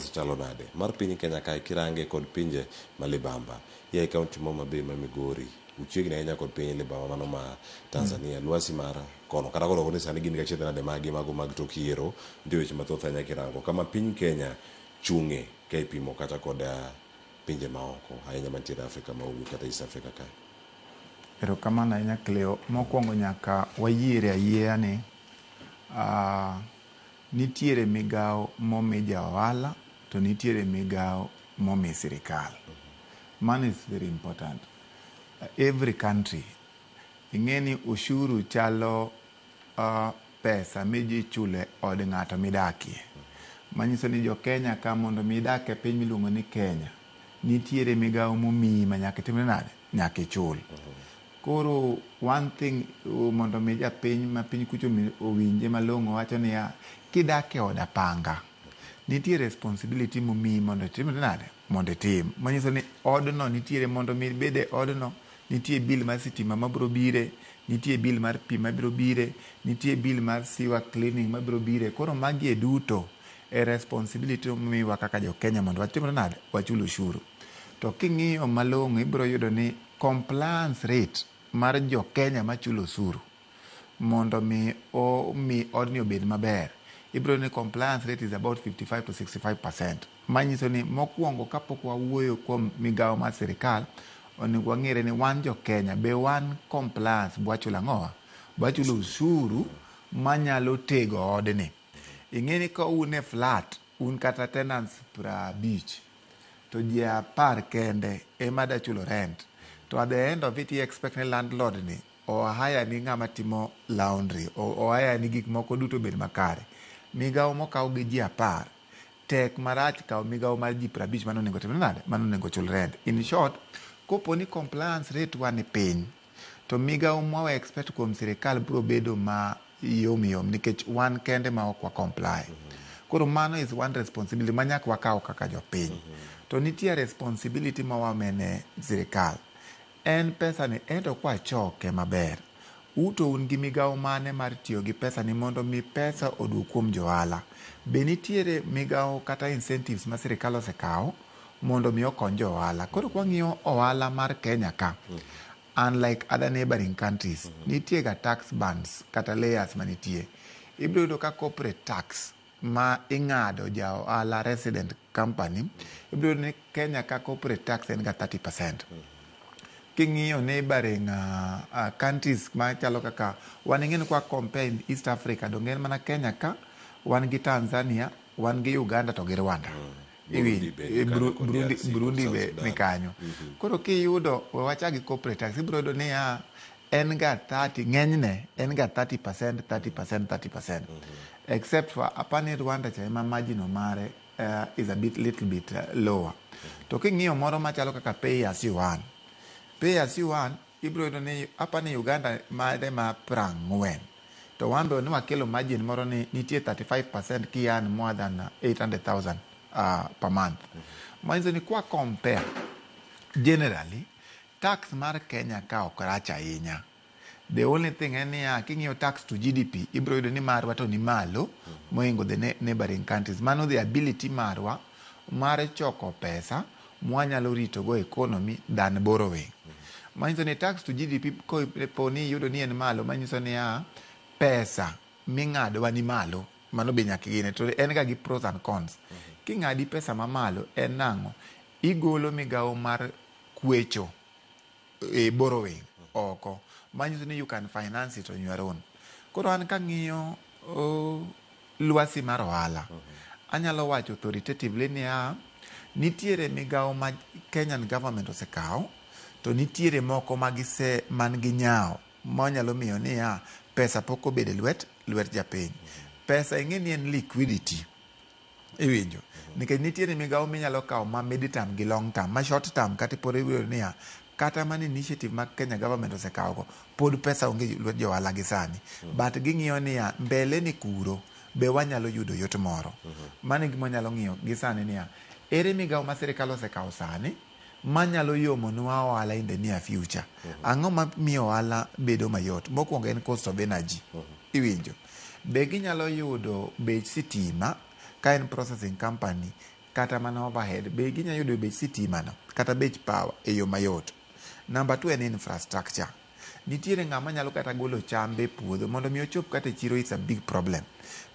Osechalo nade mar piny Kenya kae kirange kod pinje ma libamba? Ia e kaunti ma Homa Bay ma Migori, uchiegni ahinya kod piny libamba mano ma Tanzania. Lwasi mar kono kata kono ni sani gin gachiedh nade magi mago mag tok yiero, nitie weche mathoth ahinya kirango kama piny Kenya chung'e ka ipimo kata kod pinje maoko ahinya mantiere Afrika ma ugwe kata East Africa kae. Erokamano ahinya, Cleo. Mokwongo nyaka wayiere ayieya ni nitiere migawo momi ja ohala to nitiere migawo momi sirikal. Mano is very important. Every country ing'e ni ushuru chalo pesa miji chulo e od ng'ato midakie. Manyiso ni jo Kenya ka mondo mi idak e piny miluongo ni Kenya, nitiere migawo momiyi ma nyaka itimre nade? Nyaka ichul. Koro one thing mondo mi japiny ma piny kucho owinje malong'o wacho niya, kidak e od apanga, nitie responsibility momiyi mondo itimre nade? Mondo itim. Manyiso ni odno nitiere mondo mi ibed e odno, nitie bill mar sitima mabiro bire, nitie bill mar pi mabiro bire, nitie bill mar sewer cleaning mabiro bire. Koro magi e duto e responsibility momiwa kaka jo Kenya mondo watimre nade? Wachul ushuru. To king'iyo malong'o ibiro yudo ni compliance rate mar jo Kenya machulo osuru mondo mi omi odni obed maber, ibiro yudo ni compliance rate is about 55 to 65%. Manyiso ni mokwongo kapok wawuoyo kuom migawo mar sirikal, onego wang'ere ni wan jo Kenya be wan compliance bwachulo ang'owa? Bwachulo ushuru manyalo tego odni. Ing'e ni ka un e flat, un kata tenants 50, to ji 10 kende ema da chulo rent. To at the end of it, i expect ni landlord ni o hire ni ng'ama timo laundry, o hire ni gik moko duto obed makare. Migawo mokaw gi ji 10 tek marach kawo migawo mar ji 50 mano onego timre nade? Mano onego chul rent. In short, kopo ni compliance rate wa ni piny, to migawo mwa expect kuom sirikal biro bedo ma yom yom nikech wan kende ma ok wa comply. Koro mano is one responsibility ma nyaka wakaw kaka jopiny. To nitie responsibility ma wamene sirikal. En pesa ni ento kwachoke maber, uto un gi migawo mane mar tiyo gi pesa ni mondo mi pesa oduog kuom johala? Be nitiere migawo kata incentives ma sirikal osekawo mondo mi okony jo ohala? Koro kwang'iyo ohala mar Kenya ka, unlike other neighboring countries, nitie ga tax bands kata layers manitie. Ibiro yudo ka corporate tax ma ing'ado ja ohala resident company, ibiro yudo ni Kenya ka corporate tax en ga 30%. King'iyo neighboring countries machalo kaka wan, ing'e ni kwa compare in East Africa, donge en mana Kenya ka wan gi Tanzania, wan gi Uganda to gi Rwanda. Burundi be ni kanyo kod Burundi, DRC kod Burundi South be Sudan. ni kanyo. Koro kiyudo we wachak gi corporate tax, ibiro yudo niya en ga 30, ng'enyne en ga 30%, 30%, 30%. Except for apani Rwanda cha ema margin mare is a bit little bit lower. To king'iyo moro machalo kaka pay as you earn. Pay as you earn ibiro yudo ni apani Uganda mare ma 40. To wan be ne wakelo margin moro ni nitie 35% ki earn more than 800,000 per month. Manyiso ni kwa compare generally tax mar Kenya ka ok rach ahinya. The only thing en niya, king'iyo tax to GDP, ibiro yudo ni marwa to ni malo mohingo the neighboring countries. Mano the ability marwa mar choko pesa mwanyalo ritogo economy than borrowing. Manyiso ni tax to GDP kopo ni iyudo ni en malo, manyiso niya pesa ming'adowa ni malo. Mano be nyaka igine. To en ga gi pros and cons. King'adi pesa mamalo en nang'o? Igolo migawo mar kwecho e borrowing oko. Manyiso ni you can finance it on your own. Koro an kang'iyo lwasi mar ohala, anyalo wacho authoritatively niya, nitiere migawo ma Kenyan government osekawo, to nitiere moko ma gise man gi nyawo manyalo miyo niya pesa pok obedo e lwet japiny. Pesa ing'e ni en liquidity. Iwinjo? Nikech nitiere migawo minyalo kawo ma mid term gi long term. Ma short term kata pod ibiro niya, kata mana initiative ma Kenya government osekawo go, pod pesa onge e lwet jo ohala gi sani. But ging'iyo niya, mbele ni kuro, be wanyalo yudo yot moro. Mano e gima wanyalo ng'iyo gi sani niya, ere migawo ma sirikal osekawo sani, manyalo yomonwa ohala in the near future. Ang'o mamiyo ohala bedo mayot? Mokwongo en cost of energy. Iwinjo? Be ginyalo yudo bech sitima ka en processing company. Kata mana overhead, be ginya yudo bech sitima no kata bech power e yo mayot. Number two en infrastructure. Nitiere ng'ama nyalo kata golo chambe e puodho mondo mi ochop kata e chiro is a big problem.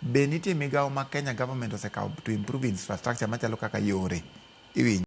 Be nitie migawo ma Kenya government osekawo to improve infrastructure machalo kaka yore. Iwinjo?